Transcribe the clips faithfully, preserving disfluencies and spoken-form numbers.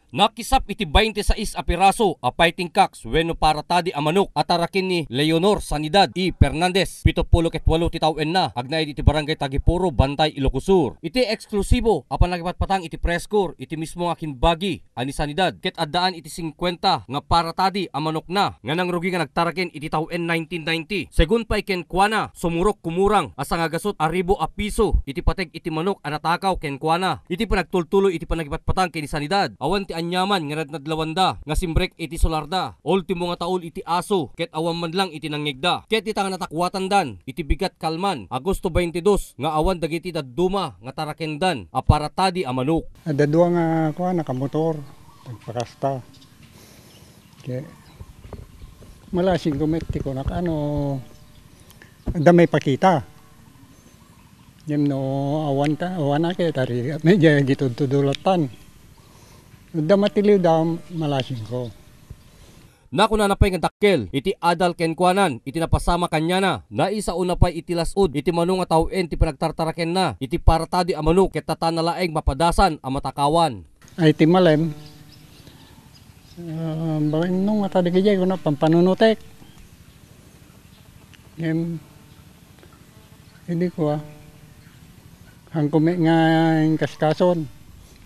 Nakisap iti bainte sais a piraso a fighting cocks wenno paratadi a manok a taraken ni Leonor Sanidad E. Fernandez, pito pulo ket walo ti tawenna, agnaed iti Barangay Tagipuro, Bantay, Ilocos Sur. Iti eksklusibo a pannakipatpatang iti press corps iti mismo nga kimbagi a ni Sanidad ket addaan iti singkuenta nga paratadi a manokna nga nangrugi nga nagtaraken iti tawen nineteen ninety. Segun pay kenkuana, sumurok kumurang a sangagasut a ribu a piso iti pateg iti manok a natakaw kenkuana. Iti panagtultuloy iti pannakipatpatang ken ni Sanidad, awan ti aniaman nga nadnadlawanda nga simrek iti solarda, ultimo nga taul iti aso, ket awan man lang iti nangngegda. Ket dita nga natakuatandan iti bigat kalman, Agosto twenty-two, nga awan dagiti dadduma nga tarakendan a paratadi a manok. Adda dua nga, kuan, nakamotor, nagpakasta. Kaya, malasing ko met ti kunak, ano, adda maipakita. Ngem no awan ta, awan a kaya tari, medyo gitudtudulatan. Adda matiliw da, malasing ko. Nakunana pay nga dakkel iti adal kenkuanan iti napasamak kaniana. Naisaona pay iti las-ud iti mano nga tawen ti panagtartarakenna iti paratadi a manok ket tatana laeng mapadasan a matakawan. Ay, ti malem, ah, bain no nga ta dagijay, kuna, pampanunutek. Ngem, hindi ko, ah. Hangko met nga inkaskason.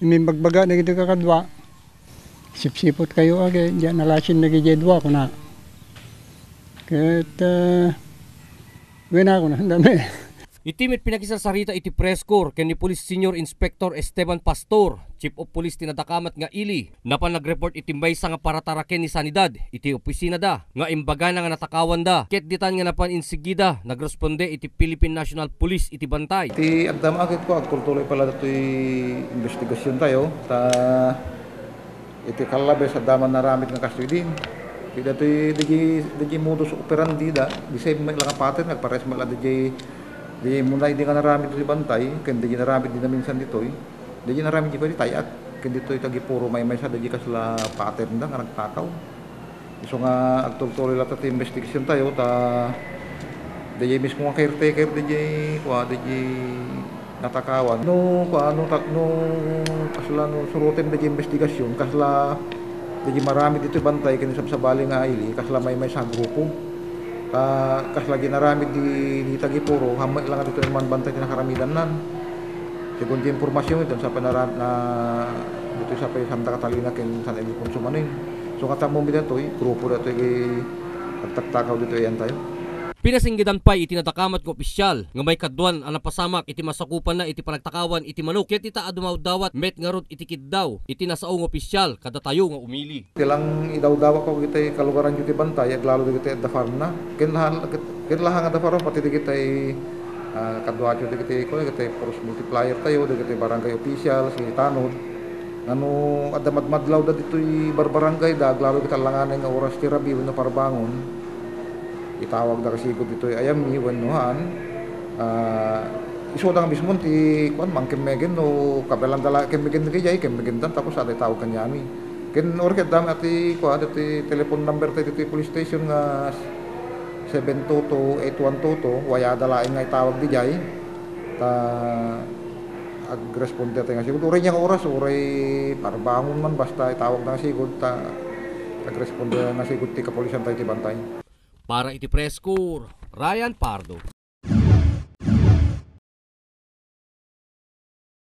Imimbagbaga dagiti kakadua. Sipsipot kayo, agi, diak nalasin dagijay dua, kuna. Ket, ah, wena, kuna, dami. Iti met pinakisarsarita iti press corps ken ni Police Senior Inspector Esteban Pastor, Chief of Police ti nadakamat nga ili, napan nagreport iti maysa nga parataraken ni Sanidad iti opisinada nga imbagana nga natakawanda, ket ditan nga napan insigida nagresponde iti Philippine National Police iti bantay. Ti adda maakit ko, agtultuloy pala datoy investigasyon tayo, ta iti kallabes, adda man naramid nga kastoy din. Ti datoy, digi, digi modus operandi da, di same met la nga pattern, nagpares met la digi, di muna idi nga naramid ti bantay, ken digi naramid di naminsan ditoy, digi naramid di pwede tayat, ken ditoy Tagipuro maymaysa, digi kasla pattern da nga nagtakaw. Isu nga agtultuloy latta ti investigasyon tayo, ta digi mismo nga caretaker, digi, kua, digi natakawan. No, kua, no, ta-, no, kasla, no, suroten digi investigasyon, kasla, digi maramid ditoy bantay, ken sabsabali nga ili, kasla maymaysa a grupo. Ta, kasla ginaramid di, di Tagipuro, hammet lang ditoy man bantay ti nakaramidannan. Segun ti impormasyon, iti sa panara-, na, ditoy sa pay Santa Catalina ken San Ildefonso manen. So, nga tammo mi datoy, grupo datoy, agtaktakaw ditoy, ayan tayo. Pinasinggedan pay iti nadakamat nga opisyal nga maikaduan a napasamak iti masakupanna iti panagtakawan iti manok, ket ita a dumawdawat met ngarud iti kiddaw iti nasao nga opisyal kadatayo nga umili. Ti lang idawdawatko dagiti kalugaranyo ti bantay, aglalo dagiti adda farmna. Ken laha-, ket, ket laha nga adda farm, pati dagiti, ah, kaduatyo dagiti, kuan, dagiti force multiplier tayo, dagiti barangay officials, iti tanod. Nga no adda madmadlawda ditoy barbarangayda, aglalo dagiti alanganay nga oras ti rabii wenno parbangon, itawagda kasigud ditoy ayammi wenno haan. Ah, isuda nga mismo ti, kuan, mangkemmegen no kabaelanda la kemmegen dagijay, kemmegenda tapos adda itawag kaniami. Ken uray ket adda met ti, kua, ditoy telephone number tayo ditoy police station nga seven two two eight one two two, wayada laeng nga itawag dijay. Ta agresponde tayo nga sigud. Uray nia nga oras, uray parbangon man, basta itawag na nga sigud, ta agresponde na nga sigud ti kapulisan tayo ti bantay. Para iti Press Corps, Ryan Pardo.